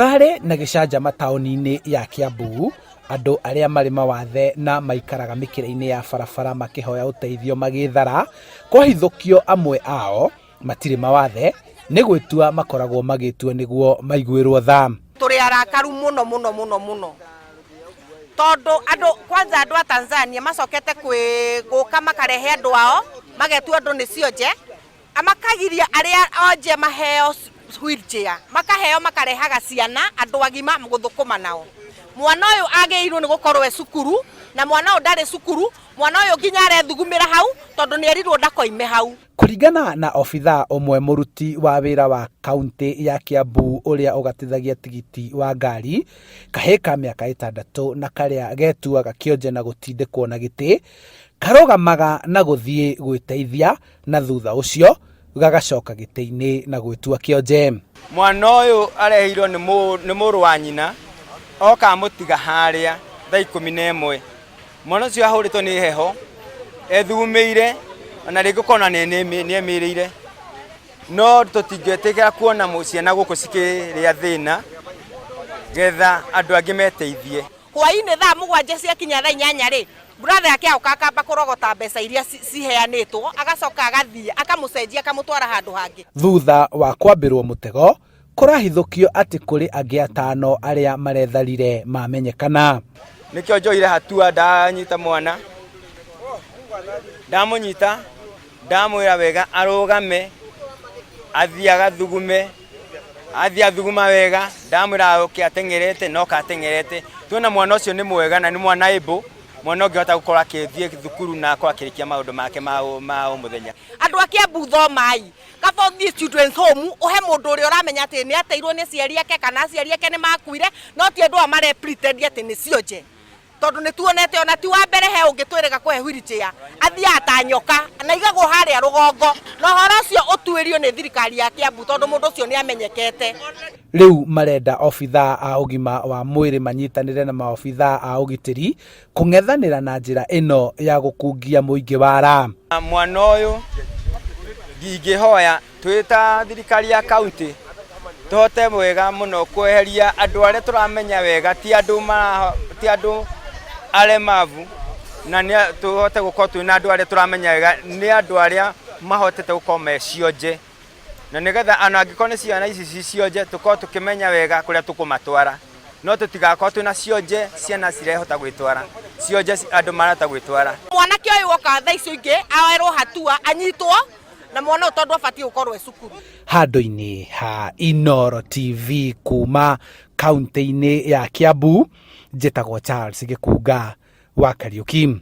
Kũrarĩ na gĩcanjama taũni-inĩ ya Kiambu, andũ arĩa marĩ mawathe na maikaraga mĩkĩra-inĩ ya barabara makĩhoya ũteithio magĩthara, kwahithũkio amwe ao matirĩ mawathe, nĩ gwĩtua makoragwo magĩtua nĩguo maiguĩrwo tha. Tũrĩ arakaru mũno mũno mũno mũno tondũ andũ kwanza andũ a Tanzania macokete kwĩ gũka makarehe andũ ao magetua andũ nĩ cionje Makagiria arĩa onje maheo wheelchair, makaheo makarehaga ciana andũ agima gũthũkũma nao. Mwana ũyũ agĩrĩirwo nĩ gũkorwo e cukuru, na mwana ũyũ ndarĩ cukuru, mwana ũyũ nginya arethugumĩra hau tondũ nĩ erirwo ndakoime hau. Kũringana na obithaa ũmwe mũruti wa wĩra wa kauntĩ ya Kiambu ũrĩa ũgatithagia tigiti wa ngari, kahĩĩ ka mĩaka ĩtandatũ na karĩa getuaga kĩonje na gũtindĩkwo na gĩtĩ, karũgamaga na gũthiĩ gwĩteithia na thutha ũcio gagacoka gĩtĩ-inĩ na gwĩtua kĩonje. Mwana ũyũ areheirwo nĩ mũrũ wa nyina oka amũtiga harĩa thaa 11. Mwana ũcio ahũrĩtwo nĩ heho ethugumĩire ona rĩngĩ ũkona nĩ emĩrĩire, no tũtingĩtĩkĩra kuona ciana gũkũ cikĩrĩa thĩna getha andũ angĩ meteithie. Hwainĩ thaa 7 ciakinya thaa 8 rĩ, brother yake agoka akamba kũrogota mbeca iria ciheanĩtwo, agacoka agathiĩ akamũcenjia akamũtwara handũ hangĩ. Thutha wa kwambĩrwo mũtego, kũrahithũkio atĩ kũrĩ angĩ atano arĩa maretharire mamenyekana. Nĩkĩo njoire hatua ndanyita mwana, ndamũnyita ndamwĩra wega arũgame athiĩ agathugume, athiĩ athuguma wega, ndamwĩra oke ateng'erete na oka ateng'erete. Tuona mwana ũcio nĩ mwega na nĩ mwana able, mwana ũngĩhota gũkorwo akĩthiĩ thukuru na akorwo akĩrĩkia maũndũ make ma o mũthenya. Andũ a Kiambu thomai, kaba ũthiĩ children's home ũhe mũndũ ũrĩa ũramenya atĩ nĩ ateirwo nĩ aciari ake kana aciari ake nĩ makuire, no ti andũ aya mare pretend atĩ nĩ cionje. Tondũ nĩ tuonete ona ti wa mbere he ũngĩ twĩrĩga kũhe wheelchair athiaga ta nyoka na aigagwo harĩa rũgongo, na ũhoro ũcio ũtuĩrio nĩ thirikari ya Kiambu tondũ mũndũ ũcio nĩ amenyekete. Rĩu marenda obithaa a ũgima wa mwĩrĩ manyitanĩre na maobithaa a ũgitĩri kũng'ethanĩra na njĩra ĩno ya gũkungia mũingĩ wara. Mwana ũyũ ingĩhoya twĩ ta thirikari ya kaunti tũhote wega mũno kweheria andũ arĩa tũramenya wega ti andũ ti andũ aremavu na nĩ tũhote gũkorwo twĩna andũ arĩa tũramenya wega nĩ andũ arĩa mahotete gũkorwo me cionje na nĩgetha ona angĩkorwo nĩ ciana ici ci cionje tũkorwo tũkĩmenya wega kũrĩa tũkũmatwara no tũtigakorwo twĩna cionje ciana cirehota gwĩtwara cionje andũ marahota gwĩtwara. Mwanake ũyũ oka thaa icio ingĩ oerwo hatua anyitwo na mwana ũyũ tondũ abatiĩ gũkorwo e cukuru. Handũ-inĩ ha Inooro TV kuma kaunti-inĩ ya Kiambu, njĩtagwo Charles Gĩkunga wa Kariuki.